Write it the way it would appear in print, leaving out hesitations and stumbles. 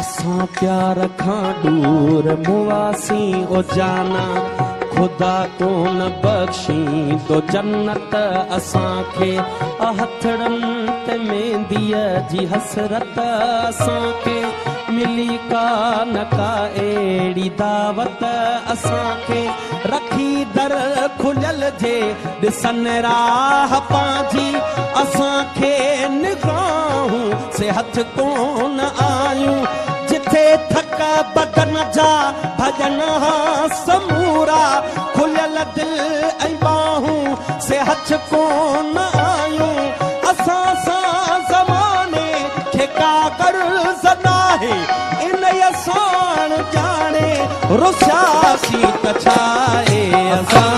اسان پيار کان ڏور مئاسين او جانا، خدا ڪون بخشيندو جنت اسان کي. هٿڙن تي مينديء جي حسرت اسان کي، ملي ڪا نه ڪا اهڙي دعوت اسان کي. رکي در کليل جي ڏسن راهه پنهنجي، اسان کي نگاهون سي هٿ ڪون آيون. جٿي ٿڪ بدن جا ڀڄن ها سمورا، کليل دل ۽ ٻانهون سي هٿ ڪون آيون. اسان سان زماني کي ڪا غرض ناهي، انهيء ساڻ ڄاڻي رسياسين ته ڇا اي اسان.